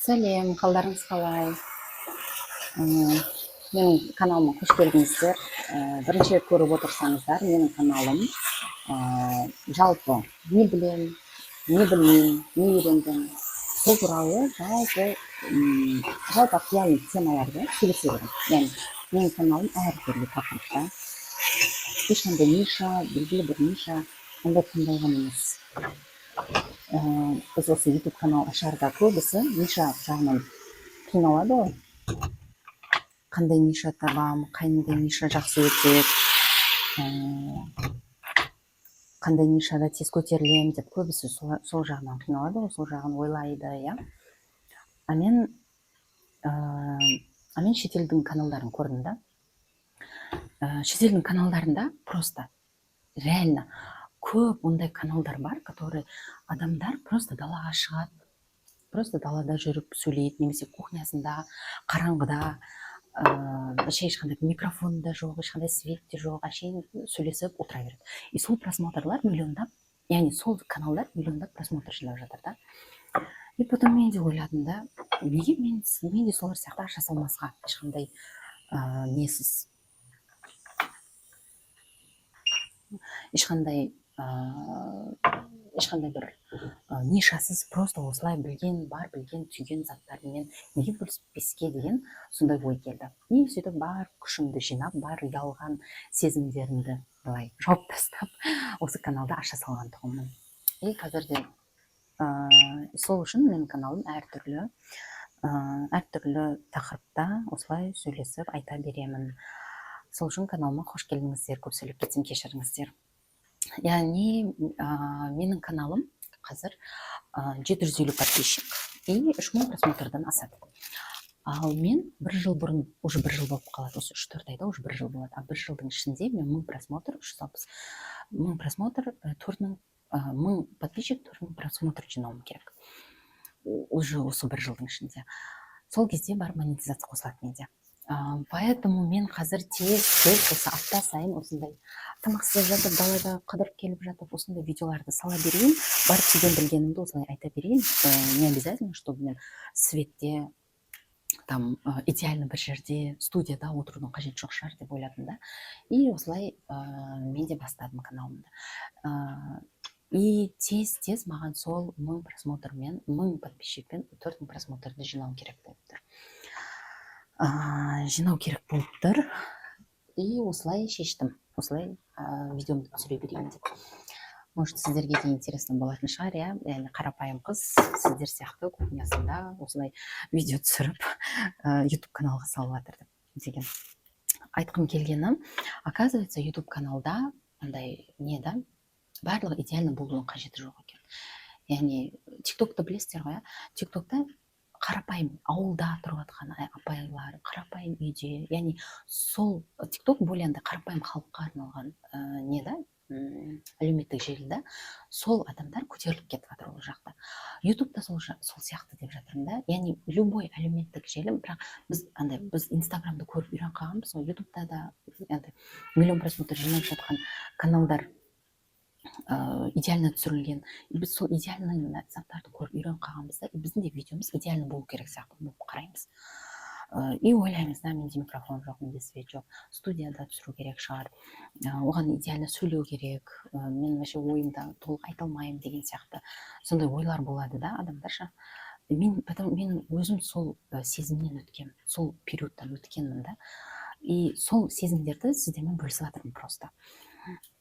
Сәлем, қалдарыңыз қалай? Менің каналыма қош келдіңіздер. Бірінші рет көріп отырсаңыздар, менің каналым жалпы не білем, не білмеймін, не үйрендім, сол туралы жалпы актуальный темаларды сөйлесе беремін. Яғни менің каналым әртүрлі тақырыпта, ешқандай ниша, белгілі бір ниша ондай таңдалған емес. Біз осы YouTube канал ашарда көбісі ниша жағынан қиналады ғой: қандай ниша табам, қандай ниша жақсы өтеді, қандай нишада тез көтерілемін деп көбісі сол жағынан қиналады ғой, сол жағын ойлайды, иә. А мен шетелдің каналдарын көрдім да. Шетелдің каналдарында просто реально көп ондай каналдар бар, который адамдар просто далаға шығады, просто далада жүріп сөйлейді немесе кухнясында қараңғыда, вообще ешқандай микрофон да жоқ, ешқандай свет те жоқ, әшейін сөйлесіп отыра береді. И сол просмотрлар миллиондап, яғни сол каналдар миллиондап просмотр жинап жатыр да. И потом мен де ойладым да, неге мен де солар сияқты аша салмасқа, ешқандай несіз, ешқандай бір нишасыз, просто осылай білген, бар білген түйген заттарыммен неге бөліспеске деген сондай ой келді. И сөйтіп бар күшімді жинап, бар ұялған сезімдерімді былай жауып тастап, осы каналды аша салған тұғынмын. И қазір де сол үшін менің каналым әртүрлі тақырыпта осылай сөйлесіп айта беремін. Сол үшін каналыма қош келдіңіздер. Көп сөйлеп кетсем, кешіріңіздер. Яғни менің каналым қазір 750 подписчик и 3000 просмотрдан асады. Ал мен бір жыл бұрын, уже бір жыл болып қалады, осы 3-4 айда уже бір жыл болады, а бір жылдың ішінде мен 1000 просмотр, 360 мың просмотр, 4000, 1000 подписчик, 4000 просмотр жинауым керек уже осы бір жылдың ішінде. Сол кезде барып монетизация қосылады менде. Поэтому мен қазір тез тез осы апта сайын осындай тамақ істеп жатып, далада қыдырып келіп жатып, осындай видеоларды сала берейін, бар түйген білгенімді осылай айта берейін. Не обязательно, чтобы мен светте там идеально бір жерде, студияда отырудың қажеті жоқ шығар деп ойладым да. И осылай мен де бастадым каналымды. И тез тез маған сол 1000 просмотр мен 1000 подписчик пен 4000 просмотрды жинау керек болып тұр, и осылай шештім, осылай видеомды түсіре берейін деп. Может, сіздерге де интересно болатын шығар, иә. Яғни қарапайым қыз сіздер сияқты кухнясында осылай видео түсіріп, YouTube каналға салып жатыр деп деген. Айтқым келгені, оказывается, YouTube каналда андай не да, барлығы идеально болудың қажеті жоқ екен. Яғни ТикТокты білесіздер ғой, иә. ТикТокта қарапайым ауылда тұрып жатқан апайлар, қарапайым үйде, яғни сол ТикТок более андай қарапайым халыққа арналған не да, әлеуметтік желі да. Сол адамдар көтеріліп кетіп жатыр ол жақта. Ютубта сол сияқты деп жатырмын да. Яғни любой әлеуметтік желі, бірақ біз андай, біз Инстаграмды көріп үйреніп қалғанбыз ғой. Ютубта да андай миллион просмотр жинап жатқан каналдар идеально түсірілген, и біз сол идеальный заттарды көріп үйреніп қалғанбыз да. И біздің де видеомыз идеально болу керек сияқты болып қараймыз. И ойлаймыз да: менде микрофон жоқ, менде свет жоқ, студияда түсіру керек шығар, оған идеально сөйлеу керек, мен вообще ойымды толық айта алмаймын деген сияқты сондай ойлар болады да адамдар ше. Мен потом, мен өзім сол сезімнен өткенмін, сол периодтан өткенмін да. И сол сезімдерді сіздермен бөлісіп жатырмын. Просто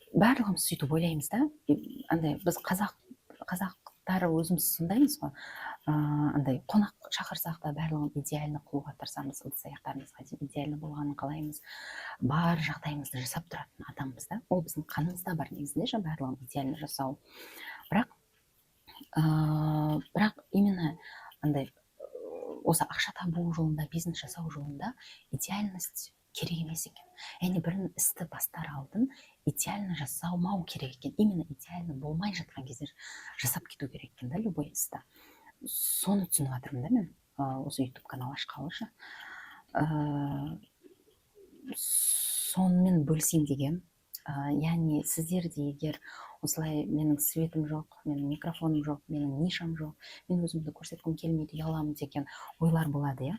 барлығымыз сөйтіп ойлаймыз да. И андай біз қазақтар өзіміз сондаймыз ғой, андай қонақ шақырсақ та, барлығын идеально қылуға тырысамыз, ыдыс аяқтарымызға дейін идеально болғанын қалаймыз, бар жағдайымызды жасап тұратын адамбыз да. Ол біздің қанымызда бар негізінде ше, барлығын идеально жасау. Бірақ именно андай осы ақша табу жолында, бизнес жасау жолында идеальность керек емес екен. Яғни бір істі бастар алдын идеально жасамау керек екен, именно идеально болмай жатқан кезде жасап кету керек екен да любой істі. Соны түсініп жатырмын да мен осы YouTube канал ашқалы ше. Сонымен бөлісейін дегенмін. Яғни сіздер де егер Осылай менің светім жоқ, менің микрофоным жоқ, менің нишам жоқ, мен өзімді көрсеткім келмейді, ұяламын деген ойлар болады, иә.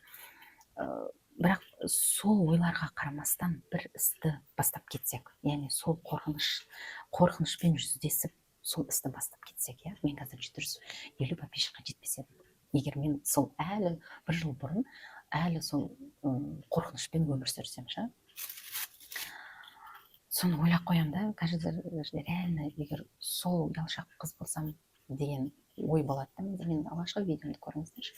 Бірақ сол ойларға қарамастан бір істі бастап кетсек, яғни сол қорқынышпен жүздесіп, сол істі бастап кетсек, иә, мен қазір 750 подписчикқа жетпес едім, егер мен сол әлі бір жыл бұрын әлі сол қорқынышпен өмір сүрсем ше. Соны ойлап қоямын да, кажется, реально егер сол ұялшақ қыз болсам деген ой болады да менде. Менің алғашқы видеомды көріңіздерші.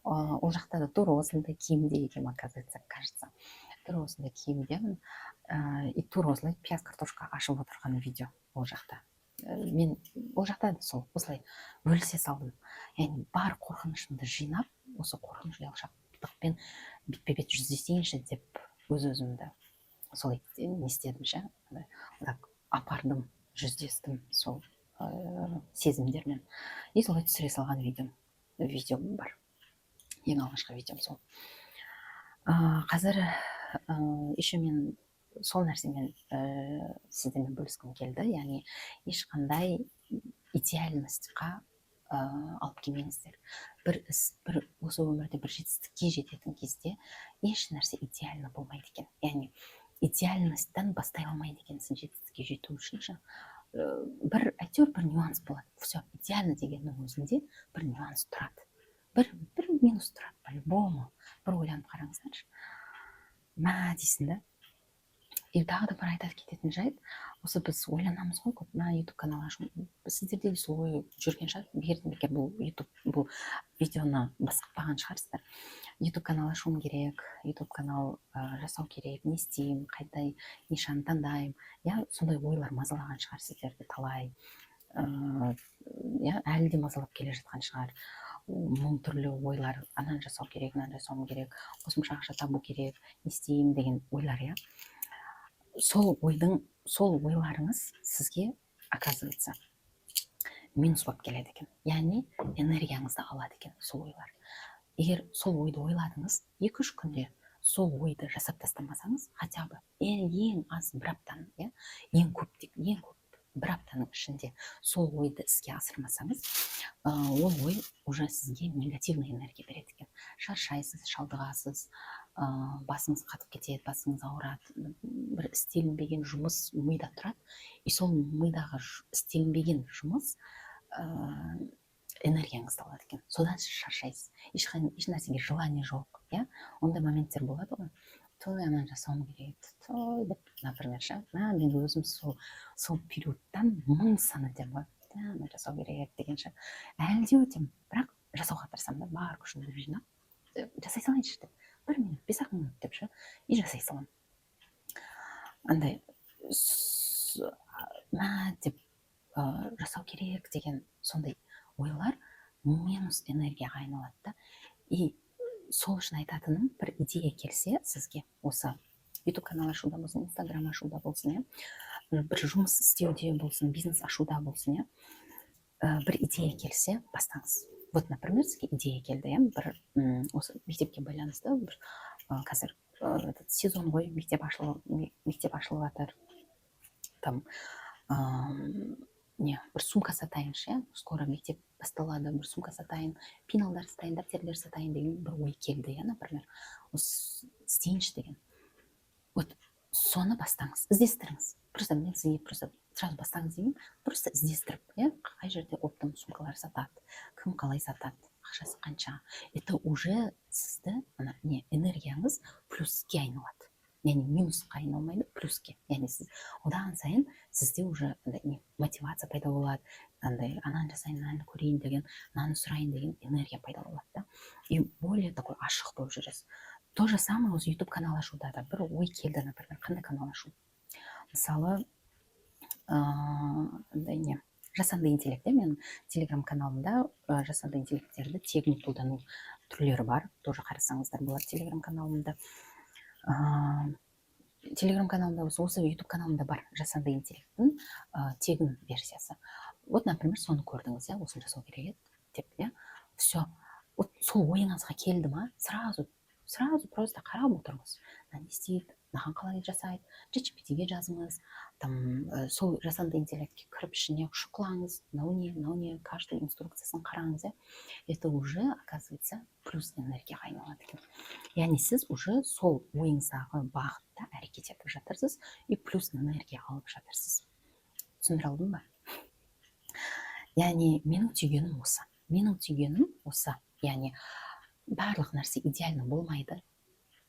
Ол жақта да тура осындай киімде екенмін, оказывается, кажется, тура осындай киімдемін и тура осылай пияз, картошка ашып отырған видео ол жақта. Мен ол жақта да сол осылай бөлісе салдым, яғни бар қорқынышымды жинап, осы қорқыныш, ұялшақтықпен бетпе бет жүздесейінші деп өз өзімді солай не істедім ше, андай, так апардым, жүздестім сол сезімдермен и солай түсіре салған видеом бар, ең алғашқы видеом сол. Қазір еще мен сол нәрсемен сіздермен бөліскім келді, яғни ешқандай идеальностьқа алып келмеңіздер. Бір іс, бір осы өмірде бір жетістікке жететін кезде еш нәрсе идеально болмайды екен, яғни идеальностьтан бастай алмайды екенсің жетістікке жету үшін ше. Бір әйтеуір бір нюанс болады. Все идеально дегеннің өзінде бір нюанс тұрады, бір минус тұрады по любому. Бір ойланып қараңыздаршы, мә дейсің да. И тағы да бір айта кететін жайт: осы біз ойланамыз ғой көп, мына Ютуб канал ашу, сіздерде де сол ой жүрген шығар, бекерден бекер бұл Ютуб, бұл видеоны басқытпаған шығарсыздар. Ютуб канал ашуым керек, Ютуб канал жасау керек, не істеймін, қандай нишаны таңдаймын, иә, сондай ойлар мазалаған шығар сіздерді талай, иә, әлі де мазалап келе жатқан шығар. Мың түрлі ойлар: ананы жасау керек, мынаны жасауым керек, қосымша ақша табу керек, не істеймін деген ойлар, иә. Сол ойларыңыз сізге, оказывается, минус болып келеді екен, яғни энергияңызды алады екен сол ойлар. Егер сол ойды ойладыңыз, 2-3 күнде сол ойды жасап тастамасаңыз, хотя бы ең аз бір аптаның, иә, ең көп тек ең көп бір аптаның ішінде сол ойды іске асырмасаңыз, ол ой уже сізге негативный энергия береді екен. Шаршайсыз, шалдығасыз, басыңыз қатып кетеді, басыңыз ауырады, бір істелінбеген жұмыс мида тұрады, и сол мидағы істелінбеген жұмыс энергияңызды алады екен. Содан сіз шаршайсыз, еш нәрсеге желание жоқ, иә. Ондай моменттер болады ғой: той, ананы жасауым керек еді, той деп, например, ше. Мә, мен өзім сол периодтан мың сан өтемін ғой, мә, жасау керек еді деген ше. Әлі де өтемін, бірақ жасауға тырысамын да, бар күшімді жинап, жасай салайыншы деп, бір минут, 5-ақ минут деп ше, и жасай саламын. Андай мә деп, жасау керек деген сондай ойлар минус энергияға айналады да. И сол үшін айтатыным: бір идея келсе сізге, осы Ютуб канал ашуда болсын, Инстаграм ашуда болсын, иә, бір жұмыс істеуде болсын, бизнес ашуда болсын, иә, бір идея келсе, бастаңыз. Вот, например, сізге идея келді, иә, бір осы мектепке байланысты бір қазір этот сезон ғой, мектеп ашылып жатыр, там не, бір сумка сатайыншы, иә, скоро мектеп басталады, бір сумка сатайын, пеналдар сатайын, дәптерлер сатайын деген бір ой келді, иә, например, осы істейінші деген. Вот соны бастаңыз, іздестіріңіз. Просто мен сізге просто сразу бастаңыз демеймін, просто іздестіріп, иә, қай жерде оптом сумкалар сатады, кім қалай сатады, ақшасы қанша. Это уже сізді ана не, энергияңыз плюске айналады, яғни минусқа айналмайды, плюске. Яғни сіз одан сайын, сізде уже андай не, мотивация пайда болады, андай ананы жасайын, мынаны көрейін деген, мынаны сұрайын деген энергия пайда болады да, и более такой ашық болып жүресіз. То же самое осы Ютуб канал ашуда да. Бір ой келді, например, қандай канал ашу, мысалы, андай не, жасанды интеллект, иә. Менің Телеграм каналымда жасанды интеллекттерді тегін қолдану түрлері бар, тоже қарасаңыздар болады Телеграм каналымда. Телеграм каналымда, осы Ютуб каналымда бар жасанды интеллекттің тегін версиясы. Вот, например, соны көрдіңіз, иә, осыны жасау керек еді деп, иә. Все, вот сол ойыңызға келді ма, сразу просто қарап отырыңыз, мына не істейді. Мынаған қалай жасайды? ChatGPT-ге жазыңыз там, сол жасанды интеллектке кіріп, ішіне шұқылаңыз, мынау не, мынау не, каждый инструкциясын қараңыз, иә. Это уже, оказывается, плюс энергияға айналады екен. Яғни сіз уже сол ойыңыздағы бағытта әрекет етіп жатырсыз и плюс энергия алып жатырсыз. Түсіндіре алдым ба? Яғни менің түйгенім осы, менің түйгенім осы. Яғни барлық нәрсе идеально болмайды,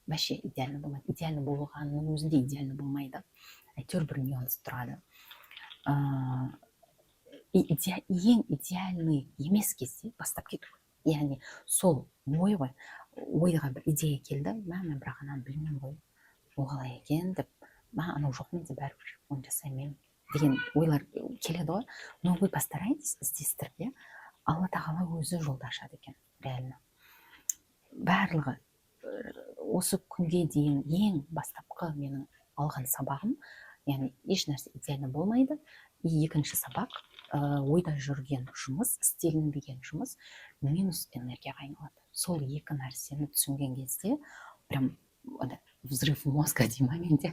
вообще идеально болмайды. Идеально болғанның өзінде идеально болмайды, әйтеуір бір нюанс тұрады. Ең идеальный емес кезде бастап кету. Яғни сол ой ғой, ойға бір идея келді: мә, мен бірақ ананы білмеймін ғой, ол қалай екен деп, мә, анау жоқ менде, бәрібір оны жасаймын деген ойлар келеді ғой. Но вы постарайтесь іздестіріп, иә. Алла Тағала өзі жолды ашады екен реально. Барлығы осы күнге дейін ең бастапқы менің алған сабағым, яғни еш нәрсе идеально болмайды. И екінші сабақ: ойда жүрген жұмыс, істелінбеген жұмыс минус энергияға айналады. Сол екі нәрсені түсінген кезде прям андай взрыв мозга дей ма, менде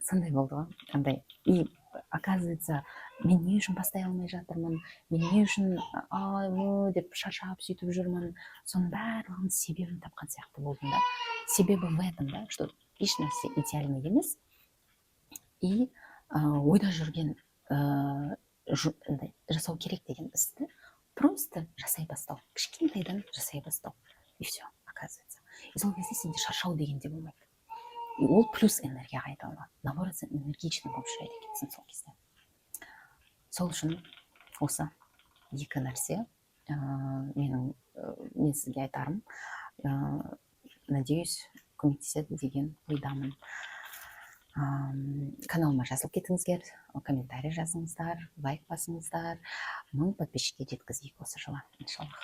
сондай болды ғой андай. И оказывается, мен не үшін бастай алмай жатырмын, мен не үшін ай му деп шаршап сөйтіп жүрмін, соның барлығының себебін тапқан сияқты болдым да. Себебі в этом да, что еш нәрсе идеальный емес и ойда жүрген андай жасау керек деген істі просто жасай бастау, кішкентайдан жасай бастау, и все, оказывается. И сол кезде сенде шаршау деген де болмайды, и ол плюс энергияға айналады. Наоборот, сен энергичный болып жүреді екенсің сол кезде. Сол үшін осы екі нәрсе менің мен сізге айтарым. Надеюсь, көмектеседі деген ойдамын. Каналыма жазылып кетіңіздер, комментарий жазыңыздар, лайк басыңыздар. 1000 подписчикке жеткізейік осы жылы, иншаллах.